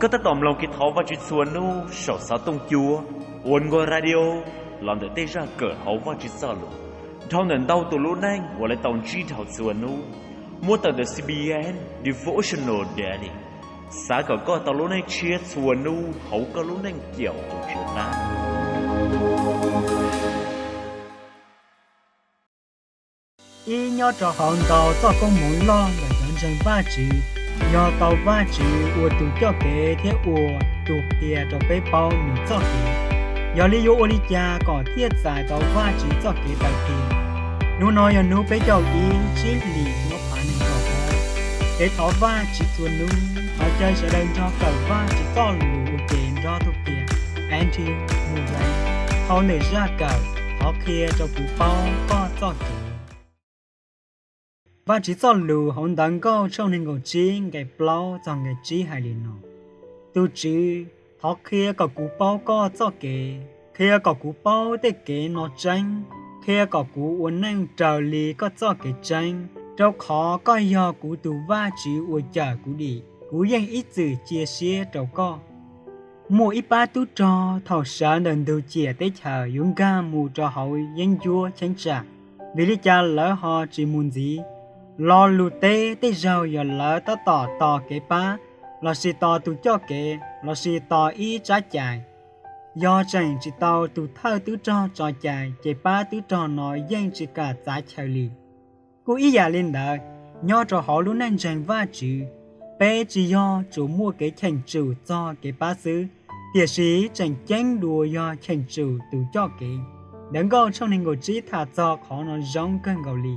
Koj tab tom mloog kev thov Vajtswv txhua hnub saum xov tooj cua Oneway Radio los ntawm tej zaj kawm hauv Vajtswv Txojlus dhau ntawm ntau tus lub neej uas lawv tau ntsib dhau txhua hnub, muab tawm ntawm C B N Devotional Daily. Xav kom koj tau lub neej tshiab txhua hnub hauv koj lub neej caum tus Tswv qab. Ib, nyob rau hauv ntau txoj koob hmoov loj ntawm cov ntseeg Vajtswv, yog tau Vajtswv ua tus coj kev thiab ua tus qhia rau peb paub Nws txoj kev. Yog li yuav ua li cas kom thiaj txais tau Vajtswv txoj kev taw qhia? Hnub no yog hnub peb caug ib tsib hlis ob phav nees nkaum. Kev thov Vajtswv txhua hnub, thov caw sawv daws nrog kawm Vajtswv Txojlus ua ke nrog tus qhia Andrew Murray hauv nws zaj kawm Thov Qhia rau Kuv Paub Koj Txoj Kev. Vajtswv Txojlus hauv Ntawv Nkauj tshooj nees nkaum tsib nqe plaub txog nqe tsib hais li no: Tus Tswv, thov qhia kom kuv paub koj txoj kev, qhia kom kuv paub tej kev no tseeb, qhia kom kuv ua neej raws li koj txoj kev tseeb, rau qhov koj yog kuv tus Vajtswv uas cawm kuv dim, kuv yeej ib txwm cia siab rau koj. Muaj ib pab tub rog thaum sawv ntawm ntug ciam teb chaws yuav nkag mus rau hauv yeeb ncuab cheeb tsam, vim li cas lawv ho tsis mus ntxiv? Lo lus teb tej zaug yog lawv tab tom tos kev pab, lossis tos tus coj kev, lossis tos ib tsab cai. Yog tseem tsis tau tus thawj tub rog tso cai ces pab tub rog no yeej tsis kam txav chaw li. Kuj ib yam li ntawd, nyob rau hauv lub neej ntseeg Vajtswv, peb tsis yog tsuas muaj kev cheem tsum txog kev pab xwb, tiam sis tseem ceeb dua yog cheem tsum tus coj kev. Ntawv Nkauj tshooj nees nkaum tsib tham txog qhov no zoo kawg nkaus li.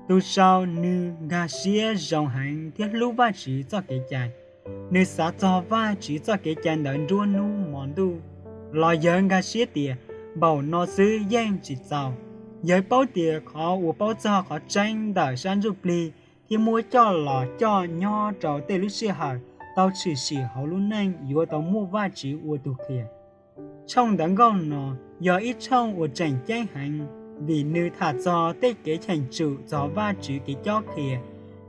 Tus sau nws nkag siab zoo heev thiab hlub Vajtswv txoj kev cai. Nws xav txog Vajtswv txoj kev cai ntawd nruab hnub hmo ntuj, los yawg nkag siab tias npaum no xwb yeej tsis txaus. Yawg paub tias qhov uas paub txog qhov tseeb ntawm sab ntsuj plig thiab muab coj los coj nyob rau tej lub sij hawm tau tshwm sim hauv lub neej yuav tau muaj Vajtswv ua tus qhia. Tshooj Ntawv Nkauj no yog ib tshooj uas tseem ceeb heev, vim nws tham txog tej kev cheem tsum txog Vajtswv kev cob qhia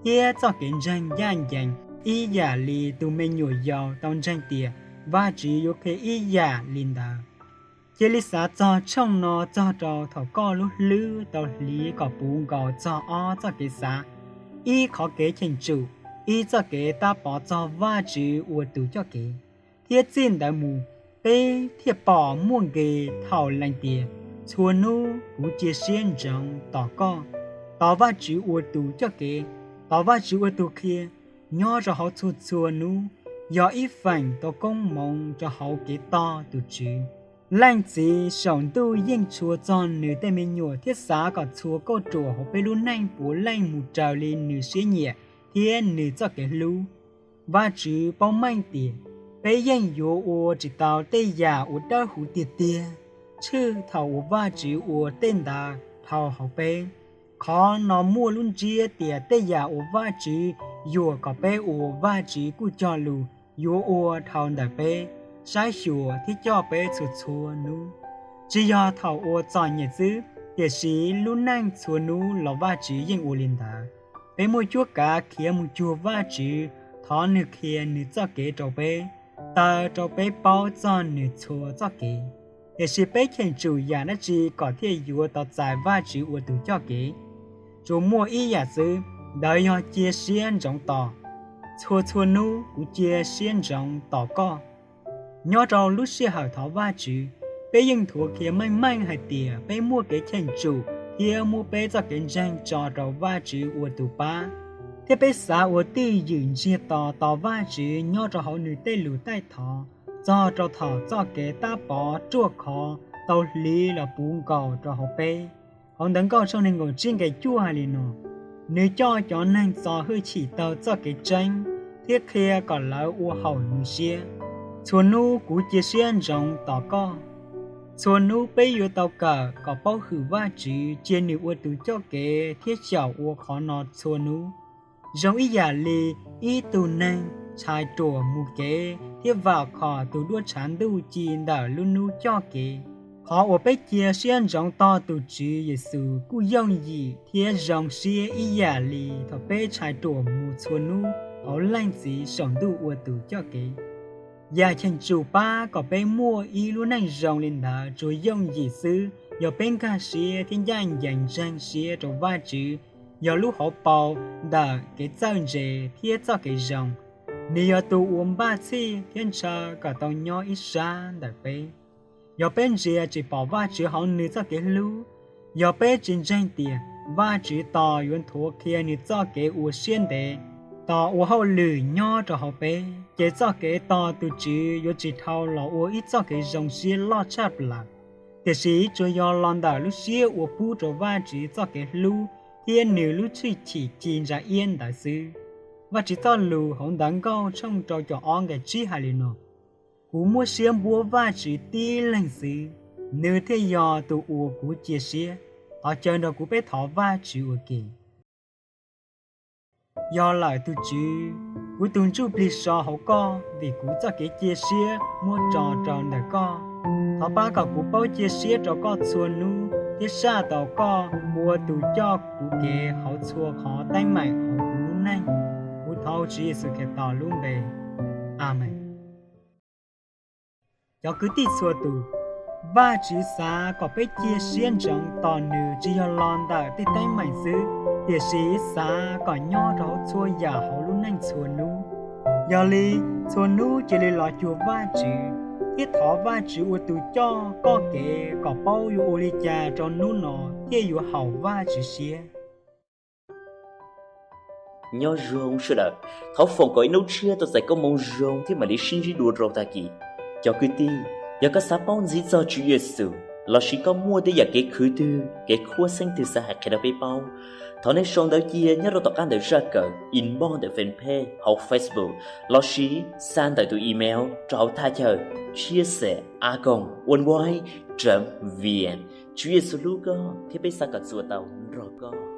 thiab txoj kev ntseeg ncaj ncees, ib yam li tus me nyuam yaus tau ntseeg tias Vajtswv yuav qhia ib yam li ntawd. Cia li xav txog tshooj no txog rau thaum koj lub hlwb tau hliv kom puv nkaus txog ob txoj kev xav: ib, qhov kev cheem tsum, ib, txoj kev tab pov txog Vajtswv ua tus coj kev. Thiab txij ntawd mus, peb thiaj pom muaj nqis thaum lees tias: Txhua hnub kuv cia siab ntsoov tos koj. Tos Vajtswv ua tus coj kev, tos Vajtswv ua tus qhia, nyob rau hauv txhua txhua hnub, yog ib feem tau koob hmoov rau hauv kev tos tus Tswv. Leej Txiv saum ntuj yeej tshua txog nws tej me nyuam thiab xav kom txhua kauj ruam hauv peb lub neej puav leej mus raws li nws siab nyiam thiab nws txoj kev hlub. Vajtswv paub meej tias peb yeej yuav ua tsis tau tej yam uas dawb huv tiag tiag, tshwj thaum uas Vajtswv ua tej ntawd dhau hauv peb. Qhov no muaj lub ntsiab tias tej yam uas Vajtswv yuam kom peb ua, Vajtswv kuj cog lus yuav ua dhau ntawm peb, saib xyuas thiab coj peb txhua txhua hnub. Tsis yog thaum uas txom nyem xwb, tiam sis lub neej txhua hnub los Vajtswv yeej ua li ntawd. Peb muaj cuab kav khiav mus cuag Vajtswv, thov Nws qhia Nws txoj kev rau peb, taw rau peb paub txog Nws txhua txoj kev. Tiam sis peb cheem tsum yam dab tsi kom thiaj yuav tau txais Vajtswv ua tus coj kev? Tsuas muaj ib yam xwb, ntawd yog cia siab ntsoov tos. Txhua txhua hnub kuv cia siab ntsoov tos koj. Nyob rau lub sij hawm thov Vajtswv, peb yeej thuav qhia meej meej hais tias peb muaj kev cheem tsum thiab muab peb txoj kev ntseeg tso rau Vajtswv ua tus pab, thiab peb xav ua twj ywm ntsiag to tos Vajtswv nyob rau hauv Nws tej lus taij thov txog rau thaum txoj kev tab pov ruaj khov tau hliv los puv nkaus rau hauv peb. Hauv Ntawv Nkauj tshooj nees nkaum tsib nqe cuaj hais li no: Nws coj cov neeg txo hwj chim taug txoj kev tseeb thiab qhia kom lawv ua haum Nws siab. Txhua hnub kuv cia siab ntsoov tos koj. Txhua hnub peb yuav tau kawm kom paub hwm Vajtswv, cia Nws ua tus coj kev thiab xyaum ua qhov no txhua hnub. Zoo ib yam li ib tug neeg tshais ruam mus kev thiab vam khom tus duab tshav ntuj ci ntawm lub hnub coj kev, qhov uas peb cia siab ntsoov tos tus Tswv Yexus kuj yooj yim thiab zoo siab ib yam li thaum peb tshais ruam mus txhua hnub hauv Leej Txiv saum ntuj ua tus coj kev. Yaj Cheem Tsum pab kom peb muaj ib lub neej zoo li ntawd tsuas yooj yim xwb yog peb nkag siab thiab ncaj ncees ntseeg siab rau Vajtswv, yog lub hauv paus ntawm kev txawj ntse thiab txoj kev zoo. Nws yog tus uas npaj txhij thiab ntshaw kom tau nyob ib sab ntawm peb. Yog peb ntsia tsis pom Vajtswv hauv Nws txoj kev hlub, yog peb tsis ntseeg tias Vajtswv tos yuav nthuav qhia Nws txoj kev ua siab ntev, tos ua hauj lwm nyob rau hauv peb, ces txoj kev tos tus Tswv yuav tsis dhau los ua ib txoj kev zoo siab loj tshaj plaws, tiam sis tsuas yog los ntawm lub siab uas pub rau Vajtswv txoj kev hlub thiab Nws lub hwj chim ci ntsa iab ntawd xwb. Vajtswv txoj lus hauv Ntawv Nkauj tshooj rau caum ob nqe tsib hais li no: Kuv muab siab npuab Vajtswv tib leeg xwb, nws thiaj yog tus uas kuv cia siab. Thov caw nrog kuv peb thov Vajtswv ua ke. Yog lawm tus Tswv, kuv tus ntsuj plig so hauv koj vim kuv txoj kev cia siab muab tso rau ntawm koj. Thov pab kom kuv paub cia siab rau koj txhua hnub thiab saj tau koj ua tus coj kuv kev hauv txhua qhov teeb meem hauv kuv lub neej. Kuv thov Tswv Yexus Khetos lub npe, Amees. Cov kwv tij txhua tus, Vajtswv xav kom peb cia siab ntsoov tos Nws tsis yog los ntawm tej teeb meem xwb, tiam sis xav kom nyob rau hauv txhua yam hauv lub neej txhua hnub. Yog li, txhua hnub cia li los cuag Vajtswv thiab thov Vajtswv ua tus coj koj kev kom paub yuav ua li cas rau hnub no thiaj yuav haum Vajtswv siab. Nyob zoo sawv daws, thov foom kom ib hnub tshiab tau txais koob hmoov zoo thiab mam li sib ntsib dua rau tag kis. Cov kwv tij, yog koj xav paub ntxiv txog Tswv Yexus lossis koj muaj tej yam kev khwv twg, kev khuab xeeb twg xav hais qhia rau peb paub, thov nej sau ntawv cia nyob rau tom qab ntawm zaj kawm, inbox ntawm fanpage hauv Facebook lossis xa ntawm tus email rau hauv thaj chaw chia sẻ a còng oneway chấm vn. Tswv Yexus hlub koj thiab peb xav kom txuas tau nrog koj.